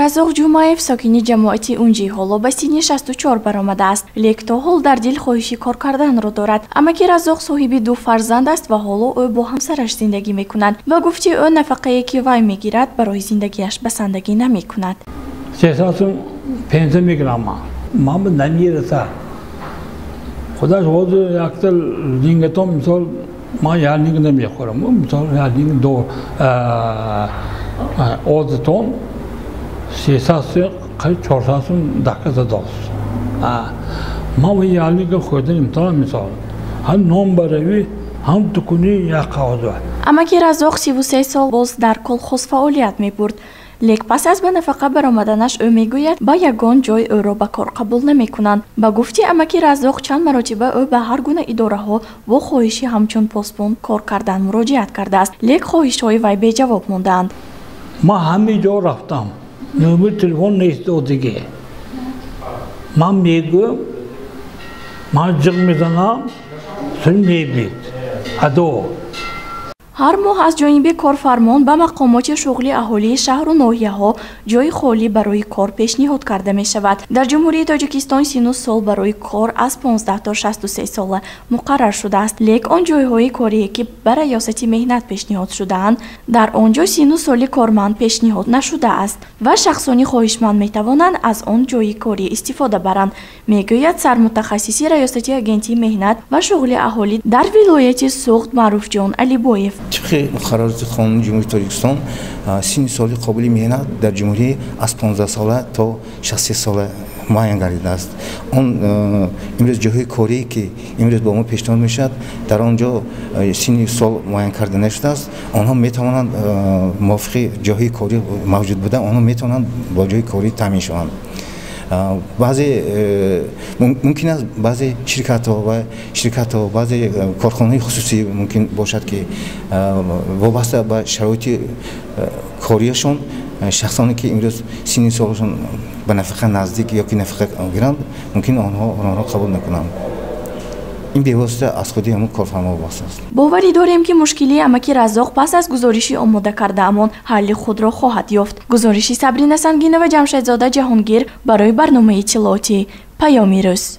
Раззоқ Ҷумаев, сокини ҷамоати Унҷӣ, ҳоло ба синни 64 баромадааст, лек то ҳол дар дил хоҳиши кор карданро дорад. Амаки Раззоқ соҳиби ду фарзанд аст ва ҳоло ӯ бо ҳамсараш зиндагӣ мекунад. Ба гуфти ӯ, нафақае ки вай мегирад, барои зиндагиаш басандагӣ намекунад. 300 сум пенсия мегирам ман. Ман ба намерасад. Худаш ҳозир якта лингатон, мисол, ман як линг намехӯрам. Мисол, як линг до озитон 300 сум, қариб 400 сум дака задост. Ман як линга хӯрда наметавонам, мисол. Ҳам нон баравӣ, ҳам дукуни як қоғоз. Амаки Раззоқ 33 сол боз дар колхоз фаъолият мебурд. Лек пас аз ба нафақа баромаданаш, ӯ мегӯяд, ба ягон ҷой ӯро ба кор қабул намекунанд. Ба гуфти амаки Раззоқ, чанд маротиба ӯ ба ҳар гуна идораҳо бо хоҳиши ҳамчун посбон кор кардан муроҷиат кардааст, лек хоҳишҳои вай беҷавоб мондаанд. Ман ҳаме ҷо рафтам, номери телефон нест додиге. Ман мегӯям, ман ҷиғ мезанам, сун мебид адо. Ҳар моҳ аз ҷониби корфармон ба мақомоти шуғли аҳолии шаҳру ноҳияҳо ҷойи холӣ барои кор пешниҳод карда мешавад. Дар Ҷумҳурии Тоҷикистон синну сол барои кор аз 15 то 63 сола муқаррар шудааст, лек он ҷойҳои корие, ки ба Раёсати меҳнат пешниҳод шудаанд, дар он ҷо синну соли корманд пешниҳод нашудааст ва шахсони хоҳишманд метавонанд аз он ҷойи корӣ истифода баранд, мегӯяд сармутахассиси Раёсати Агентии меҳнат ва шуғли аҳолӣ дар вилояти Суғд Маъруфҷон Алибоев. Тибқи муқаррароти қонуни Ҷумҳурии Тоҷикистон, синни соли қобили меҳнат дар ҷумҳурӣ аз 15 сола то 63 сола муайян гардидааст. Он имрӯз ҷойҳои корие, ки имрӯз ба мо пешниҳод мешавад, дар он ҷо синни сол муайян карда нашудааст. Онҳо метавонанд мувофиқи ҷойҳои корӣ мавҷуд буда, онҳо метавонанд бо ҷойи корӣ таъмин шаванд. Баъзе мумкин аст, баъзе ширкатҳо ва ширкатҳо, баъзе корхонаҳои хусусӣ мумкин бошад, ки вобаста ба шароити кориашон шахсоне, ки имрӯз синни солашон ба нафақа наздик ё ки нафақа гиранд, мумкин онҳоро қабул накунанд. Ин бевосита аз худи ҳамун корфармо вобаста аст. Боварӣ дорем, ки мушкилии амаки Раззоқ пас аз гузориши омода кардаамон ҳалли худро хоҳад ёфт. Гузориши Сабрина Сангинова, Ҷамшедзода Ҷаҳонгир барои барномаи иттилоотӣ «Паёми рӯз».